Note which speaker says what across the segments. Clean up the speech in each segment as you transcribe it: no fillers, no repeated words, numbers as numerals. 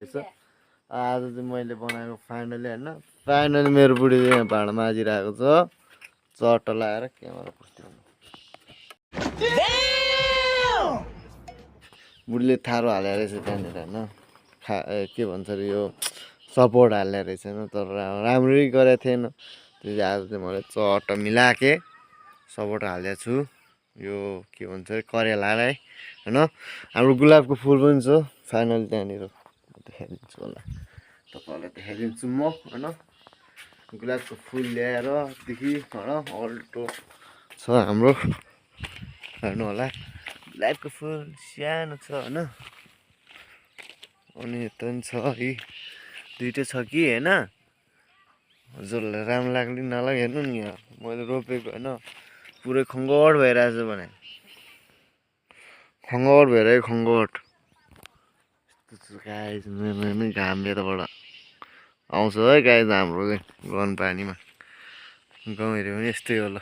Speaker 1: आज चाहिँ मैले बनाएको फाइनली होइन फाइनली मेरो बुढीले यहाँ भाँडा माझिरहेको छ चट्ट लगाएर क्यामेरा पुस्टिनु बुढीले थारो हालेर रहेछ त्यहाँनिर होइन के भन्छ अरे यो सपोर्ट हाल्ने रहेछ तर राम्ररी गरेको थिएन त्यो चाहिँ आज चाहिँ मैले चट्ट मिलाएँ सपोर्ट हालिदिएको छु यो के भन्छ अरे करेलालाई होइन हाम्रो गुलाबको फुल पनि छ फाइनल त्यहाँनिर देखाइदिन्छु होला तपाईँहरूलाई देखाइदिन्छु म होइन गुलाबको फुल ल्याएरदेखि होइन अल्टो छ हाम्रो हेर्नु होला गुलाबको फुल सानो छ होइन अनि यता पनि छ है दुइटै छ कि होइन हजुरलाई राम्रो लाग्ने नलाग्यो हेर्नु नि यहाँ मैले रोपेको होइन पुरै खङ्गट भइरहेछ भने खङ्गट भइरहेको खङ्गट गाई मेरो घाम यताबाट आउँछ है गाई हाम्रो चाहिँ गन पानीमा गाउँ हेऱ्यो भने यस्तै होला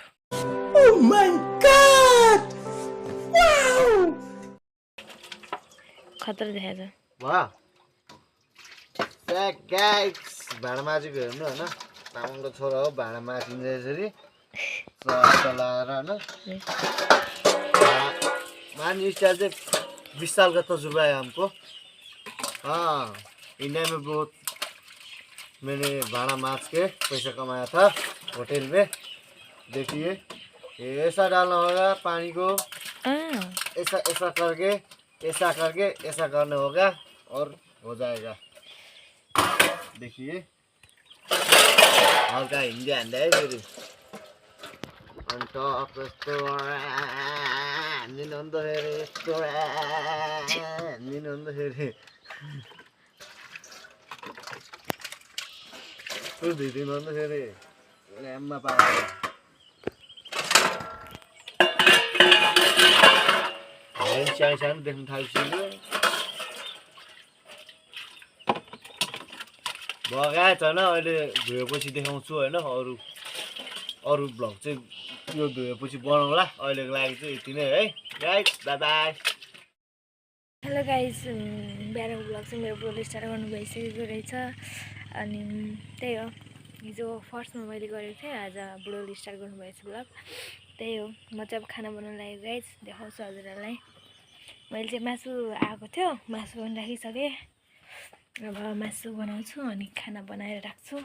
Speaker 2: खतरा देखाएछ
Speaker 1: भाँडा माझेको हेर्नु होइन तामाङको छोरा हो भाँडा माझिन्छ यसरी चलाएर होइन मानी स्टाइल चाहिँ 20 साल का तजुर्बा है हमको हाँ इंडिया में बहुत मैंने भाड़ा माछ के पैसा कमाया था होटल में देखिए ऐसा डालना होगा पानी को ऐसा ऐसा करके ऐसा करना होगा और हो जाएगा देखिए हल्का हिंदी हान्दा है फेरि अन्त यस्तो हान्दिनु हुँदाखेरि यस्तो हान्दिनु हुँदाखेरि धुइदिनु हुँदाखेरि ल्याम्मा पाएर सानो सानो देख्न थालिसक्यो भगाएछ होइन अहिले धोएपछि देखाउँछु होइन अरू भ्लग चाहिँ यो धोएपछि बनाउँला अहिलेको लागि चाहिँ यति नै है guys bye bye
Speaker 2: hello guys बिहानको भ्लग चाहिँ मेरो ब्रोले स्टार्ट गर्नु भइसकेको रहेछ अनि त्यही हो हिजो फर्स्टमा मैले गरेको थिएँ आज बुढोले स्टार्ट गर्नुभएछ भ्लग त्यही हो म चाहिँ अब खाना बनाउनु लागेको गाइस देखाउँछु हजुरहरूलाई मैले चाहिँ मासु आएको थियो मासु पनि राखिसकेँ अब मासु बनाउँछु अनि खाना बनाएर राख्छु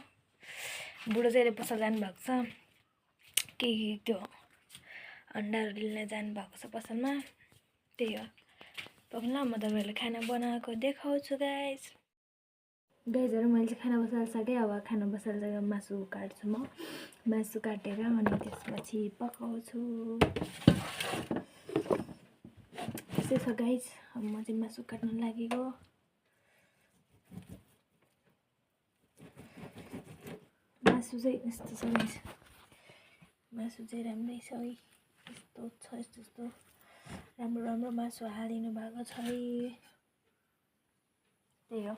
Speaker 2: बुढो चाहिँ अहिले पसल जानुभएको छ के त्यो अन्डाहरू लिन जानुभएको छ पसलमा त्यही हो ल म तपाईँहरूलाई खाना बनाएको देखाउँछु गाइजहरू मैले चाहिँ खाना बसालिसकेँ अब खाना बसालिसकेर मासु काट्छु म मासु काटेर अनि त्यसपछि पकाउँछु त्यसै छ गाइज अब म चाहिँ मासु काट्न लागेको मासु चाहिँ यस्तो छ गाइज मासु चाहिँ राम्रै छ है यस्तो छ यस्तो राम्रो मासु हालिदिनु भएको छ है त्यही हो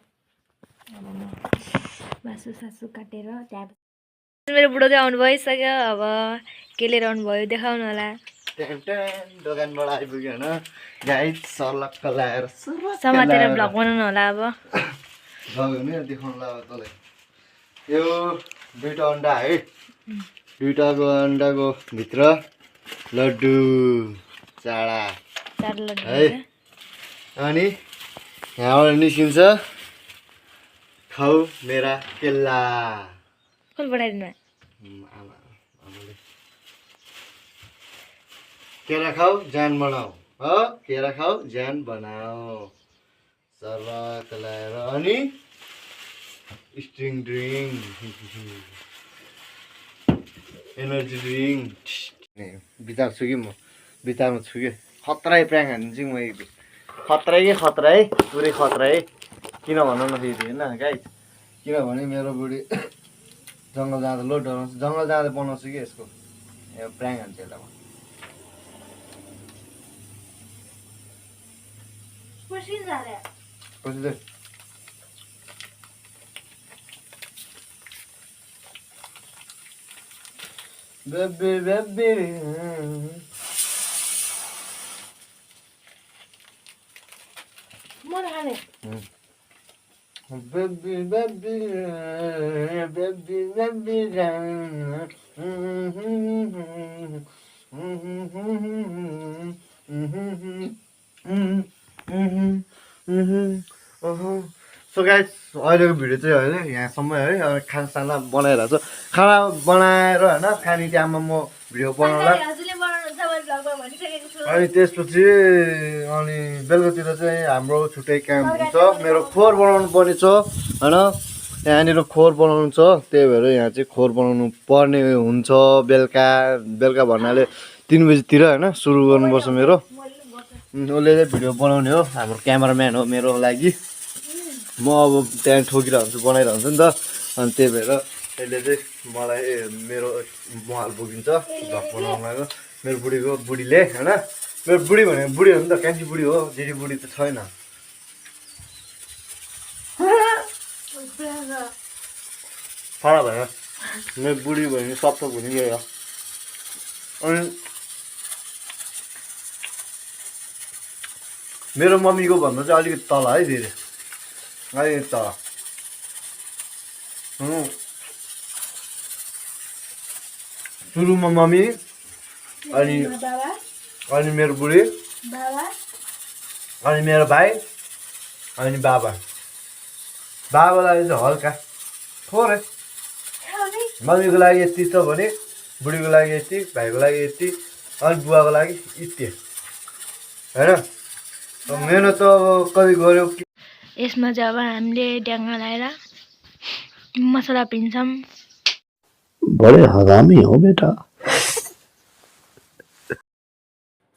Speaker 2: अब म मासु सासु काटेर त्यहाँ मेरो बुढो चाहिँ आउनु भइसक्यो अब के लिएर आउनुभयो देखाउनु होला
Speaker 1: दोकानबाट आइपुग्यो होइन गाइस सर्लक्क लगाएर
Speaker 2: समातेर भ्लग बनाउनु होला अब
Speaker 1: देखाउनु ल तँलाई यो दुईटा अन्डा है दुईटाको अन्डाको भित्र लड्डु चाडा है अनि यहाँबाट निस्किन्छ खाऊ मेरा केला
Speaker 2: कसले पठाइदिनु
Speaker 1: आमाले केरा खाऊ ज्यान बनाऊ हो केरा खाऊ ज्यान बनाऊ सर्वक लगाएर अनि स्ट्रिङ ड्रिङ्क एनर्जी ड्रिङ्क बिताएको छु कि म बितामा छु कि खतरा प्राङ हानिदिन्छु म एक खतरा है पुरै खतरा है किन भनौँ न फेरि होइन गाइस किनभने मेरो बुढी जङ्गल जाँदा लो डराउँछ जङ्गल जाँदा बनाउँछु कि यसको प्राङ हान्छ यसलाई म बेबी
Speaker 2: म खाने
Speaker 1: Baby, baby, baby, baby, so guys अहिलेको भिडियो चाहिँ होइन यहाँसम्म है अब खानासाना बनाइरहेको छु खाना बनाएर होइन खाने टाइममा म भिडियो बनाउला
Speaker 2: हजुरले बनाउनुहुन्छ मैले भ्लगमा भनिसकेको छु
Speaker 1: अनि त्यसपछि अनि बेलुकातिर चाहिँ हाम्रो छुट्टै काम हुन्छ मेरो खोर बनाउनु पर्ने छ होइन यहाँनिर खोर बनाउनु छ त्यही भएर यहाँ चाहिँ खोर बनाउनु पर्ने हुन्छ बेलुका बेलुका भन्नाले 3 बजीतिर होइन सुरु गर्नुपर्छ मेरो उसले चाहिँ भिडियो बनाउने हो हाम्रो क्यामराम्यान हो मेरो लागि म अब त्यहाँ ठोकिरहन्छु बनाइरहन्छु नि त अनि त्यही भएर यसले चाहिँ मलाई मेरो महाल बोकिन्छ भ्लग बनाउनको मेरो बुढीले होइन मेरो बुढी भनेको बुढी हो नि त कान्छी बुढी हो जेठी बुढी त छैन फडा भयो मेरो बुढी भने सप्तक हुने यही हो अनि मेरो मम्मीको भन्दा चाहिँ अलिकति तल है धेरै अलिकति तल सुरुमा मम्मी अनि मेरो बुढी अनि मेरो भाइ अनि बाबालाई चाहिँ हल्का थोरै मम्मीको लागि यति छ भने बुढीको लागि यति भाइको लागि यति अनि बुवाको लागि यति होइन मेहनत त अब कति गऱ्यो
Speaker 2: यसमा चाहिँ अब हामीले ड्याङ्गा लगाएर मसला पिन्छौँ
Speaker 3: बड़े हरामी हो बेटा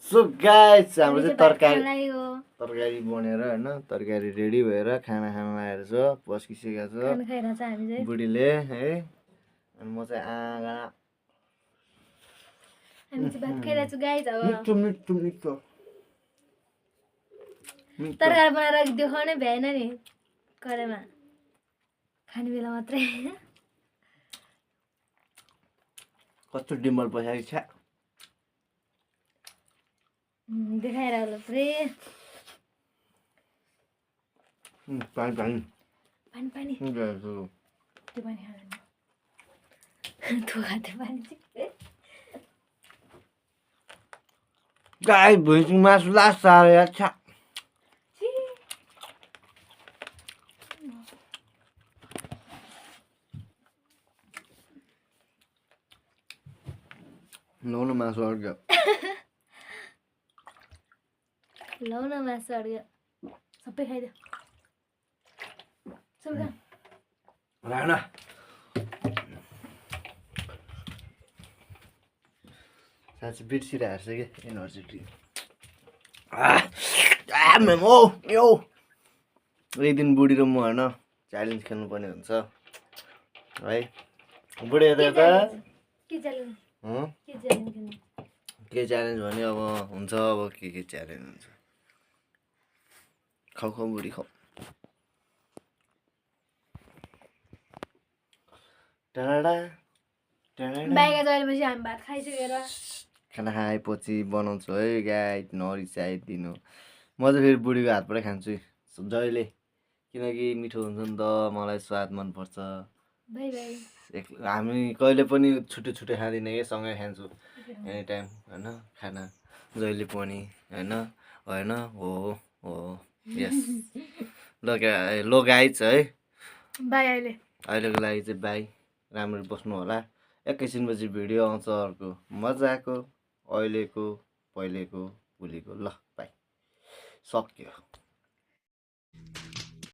Speaker 1: सो गाइस हाम्रो चाहिँ तरकारी
Speaker 2: हो
Speaker 1: तरकारी बनेर होइन तरकारी रेडी भएर खाना खान लागेको छ पस्किसकेको छ
Speaker 2: खाना खाइरहेको छ हामी चाहिँ
Speaker 1: बुढीले है अनि म चाहिँ आँगा
Speaker 2: हामी चाहिँ भात खाइरहेको छु गाइस अब
Speaker 1: मिठो मिठो मिठो
Speaker 2: तरकारी बनाएर देखाउनै भ्याएन नि कराईमा खाने बेला मात्रै
Speaker 1: कस्तो डिम्बल पसाएको छ
Speaker 2: देखाएर होला पुरै
Speaker 1: पानी पानी
Speaker 2: पानी पानी
Speaker 1: त्यो
Speaker 2: त्यो पानी खाँदैन त्यो खाँदै पानी चाहिँ
Speaker 1: गाई भुइँको मासु लास्ट साह्रो छ लाउन मासु अड्क्यो
Speaker 2: लाउन मासु अड्क्यो सबै खाइदियो सबै
Speaker 1: राण साँच्चै बिर्सिरहेको छ कि युनिभर्सिटी एक दिन बुढी र म होइन च्यालेन्ज खेल्नुपर्ने हुन्छ है बुढी यता यता
Speaker 2: के च्यालेन्ज
Speaker 1: के च्यालेन्ज भने अब हुन्छ अब के च्यालेन्ज हुन्छ खाऊ खाऊ बुढी खाऊ टाढा
Speaker 2: बाहिर गएपछि हामी भात खाइसकेर
Speaker 1: खाना खाएपछि बनाउँछु है गाई नरिसाइदिनु म चाहिँ फेरि बुढीको हातबाटै खान्छु जहिले किनकि मिठो हुन्छ नि त मलाई स्वाद मनपर्छ हामी कहिले पनि छुट्टै छुट्टै खाँदिनँ कि सँगै खान्छु एनी टाइम होइन खाना जहिले पनि होइन हो यस ल गाइज है
Speaker 2: बाई
Speaker 1: अहिलेको लागि चाहिँ बाई राम्ररी बस्नु होला एकैछिनपछि भिडियो आउँछ अर्को मजाको अहिलेको पहिलेको भोलिको ल बाई सक्यो